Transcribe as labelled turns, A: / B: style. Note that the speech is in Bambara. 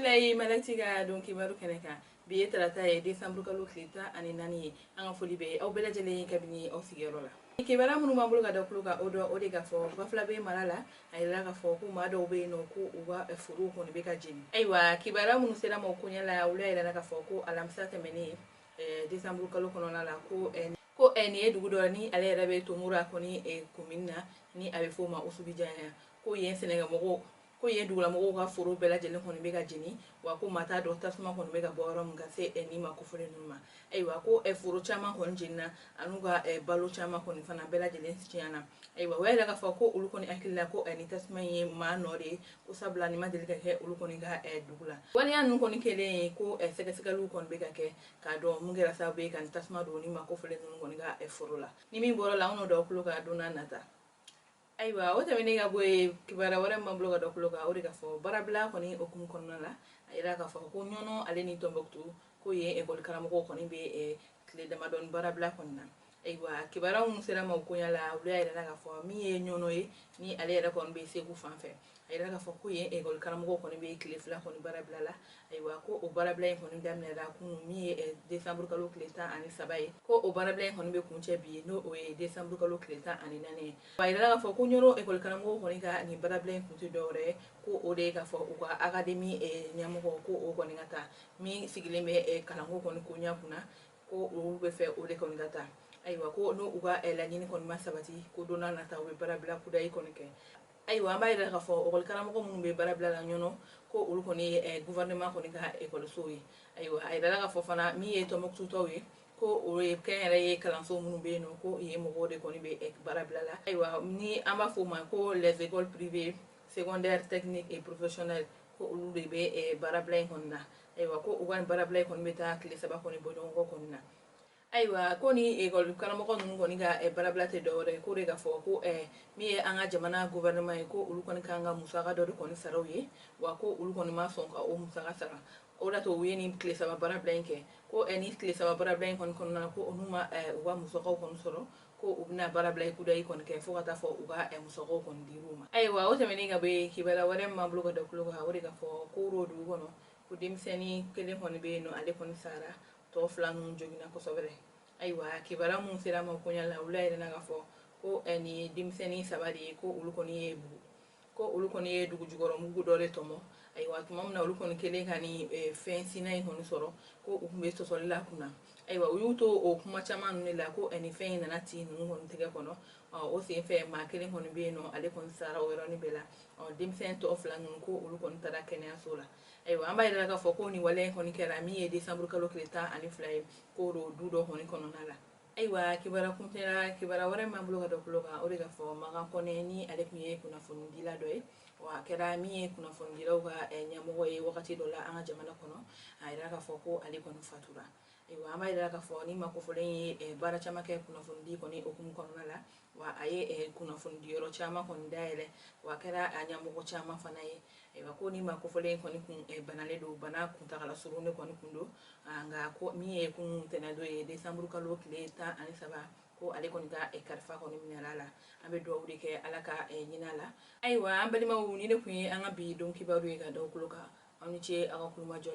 A: Bisimila ye Malati ka don kibaru kɛnɛ kan. Bi ye tarata ye, décembre kalo tile 14 ye. An ka foli bɛ aw bɛɛ lajɛlen ye kabini aw sigiyɔrɔ la. Kibaruya minnu b'an bolo ka da tulo kan, o dɔ o de ka fɔ Bafulabe mara la, a yirala k'a fɔ ko maa dɔw bɛ yen nɔ ko u ka forow kɔni bɛ ka jeni. Ayiwa, kibaruya minnu sera ma o koɲɛ la, olu y'a yirala k'a fɔ ko alamisa tɛmɛnen, décembre kalo kɔnɔna la, ko nin ye dugu dɔ ni ale yɛrɛ bɛ Tomura kɔni commune na, ni a bɛ f'o ma Usubijanya, ko yen sɛnɛkɛmɔgɔw, ko yen dugulamɔgɔw ka foro bɛɛ lajɛlen kɔni bɛ ka jeni, wa ko maa t'a dɔn tasuma kɔni bɛ ka bɔ yɔrɔ min ka se nin ma kofɔlen ninnu ma. Ayiwa, ko foro caman kɔni jenina, an'u ka balo caman kɔni fana bɛɛ lajɛlen tiɲɛna. Ayiwa, o y'a yira k'a fɔ ko olu kɔni hakili la ko nin tasuma in ye maa nɔ de ye, ko sabula nin ma deli ka kɛ olu kɔni ka dugu la. Waleya ninnu kɔni kɛlen ye, ko sɛgɛsɛgɛliw kɔni bɛ ka kɛ k'a dɔn mun kɛra sababu ye ka nin tasuma don nin ma kofɔlen ninnu kɔni ka foro la. Ni min bɔra la, an n'o da tulo kan don n'a nata. Ayiwa, o tɛmɛnen ka bɔ yen, kibaruya wɛrɛ min b'an bolo ka da tulo kan, o de ka fɔ baarabila kɔni hukumu kɔnɔna la, a yira k'a fɔ ko Ɲɔnɔ ale ni Tɔnbɔkutu, ko yen ekɔli karamɔgɔw kɔni bɛ tile damadɔni baarabila kɔni na. Ayiwa, kibaruya minnu sera ma o koɲɛ la, olu y'a yira k'a fɔ min ye Ɲɔnɔ ye, ni ale yɛrɛ kɔni bɛ Segu fan fɛ, a yira k'a fɔ ko yen ekɔli karamɔgɔw kɔni bɛ tile 2 kɔni baarabila la. Ayiwa, ko o baarabila in kɔni daminɛra kunun, min ye décembre kalo tile 13 ye, ko o baarabila in kɔni bɛ kuncɛ bi, n'o o ye décembre kalo tile 14 ye. A yirala k'a fɔ ko Ɲɔnɔ ekɔli karamɔgɔw kɔni ka nin baarabila in kun tɛ dɔwɛrɛ ye, ko o de ye k'a fɔ u ka académie ɲɛmɔgɔ, ko o kɔni ka taa, min sigilen bɛ kalanko kɔni koɲɛ kunna, ko olu bɛ fɛ o de kɔni ka taa. Ayiwa, ko n'u u ka laɲini kɔni ma sabati, ko don n'a nata u bɛ baarabila kudayi kɔni kɛ. Ayiwa, an b'a yira k'a fɔ ekɔli karamɔgɔ minnu bɛ baarabila la Ɲɔnɔ, ko olu kɔni ye gouvernement kɔni ka ekɔlisow ye. Ayiwa, a yirala k'a fɔ fana min ye Tɔnbɔkutu ye, ko o ye kɛnyɛrɛye kalanso minnu bɛ yen nɔ, ko yen mɔgɔw de kɔni bɛ baarabila la. Ayiwa, ni an b'a fɔ o ma ko les écoles privées secondaires, techniques et professionnelles, ko olu de bɛ baarabila in kɔni na. Ayiwa, ko u ka nin baarabila in kɔni bɛ taa tile 3 kɔni bɔ ɲɔgɔn kɔ kɔni na. Ayiwa, ko ni ekɔli karamɔgɔ ninnu kɔni ka baarabila tɛ dɔwɛrɛ ye, ko de k'a fɔ ko min ye an ka jamana gouvernement ye, ko olu kɔni kan ka musaka dɔ de kɔni sara u ye, wa ko olu kɔni ma sɔn ka o musaka sara. O de to u ye nin tile 3 baarabila in kɛ, ko ni tile 3 baarabila in kɔni kɔnɔna na, ko olu ma u ka musakaw kɔni sɔrɔ, ko u bɛna baarabila in kudayi kɔni kɛ fo ka taa fɔ u ka musakaw kɔni dir'u ma. Ayiwa, o tɛmɛnen ka bɔ yen, kibaruya wɛrɛ min b'an bolo ka da tulo kan, o de k'a fɔ Koro dugu kɔnɔ, ko denmisɛnnin kelen kɔni bɛ yen nɔ, ale kɔni sara, tɔ fila ninnu joginna kosɛbɛ. Ayiwa, kibaruya minnu sera ma koɲɛ la, olu y'a yira k'a fɔ ko nin ye denmisɛnnin saba de ye, ko olu kɔni ye dugu jukɔrɔ mugu dɔ de tɔmɔ. Ayiwa, tuma min na olu kɔni kɛlen ka nin fɛn sina in kɔni sɔrɔ, ko u tun bɛ sɔsɔli la kunna. Ayiwa, u y'u to o kuma caman ninnu de la, ko nin fɛn in nana ci ninnu kɔni tɛgɛ kɔnɔ. O sen fɛ, maa kelen kɔni bɛ yen nɔ, ale kɔni sara o yɔrɔnin bɛɛ la. Denmisɛn tɔ fila ninnu, ko olu kɔni taara kɛnɛyaso la. Ayiwa, an b'a yira k'a fɔ ko nin waleya in kɔni kɛra min ye décembre kalo tile 12 ye, Koro du dɔ kɔni kɔnɔna la. Ayiwa, kibaruya kuncɛla, kibaruya wɛrɛ min b'an bolo ka da tulo kan, o de k'a fɔ Makan Kɔnɛ, ni ale tun ye kunnafonidila dɔ ye, wa a kɛra min ye kunnafonidilaw ka ɲɛmɔgɔ ye wagati dɔ la an ka jamana kɔnɔ, a yira k'a fɔ ko ale kɔni fatura. Ayiwa, an b'a yira k'a fɔ ni maa kofɔlen ye baara caman kɛ kunnafonidi kɔni hukumu kɔnɔna la, wa a ye kunnafonidi yɔrɔ caman kɔni dayɛlɛ, wa a kɛra a ɲɛmɔgɔ caman fana ye. Ayiwa, ko ni maa kofɔlen kɔni kun banalen don, bana kuntagala surun de kɔni kun don, nka ko min ye kunun tɛnɛndon ye, décembre kalo tile 13, ko ale kɔni ka kalifa kɔni minɛla la. An bɛ dugawu de kɛ, Ala ka ɲin'a la. Ayiwa, an balimaw, ni ne tun ye an ka bi don kibaru ye ka da tulo kan. Aw ni ce aw ka kulomajɔ la.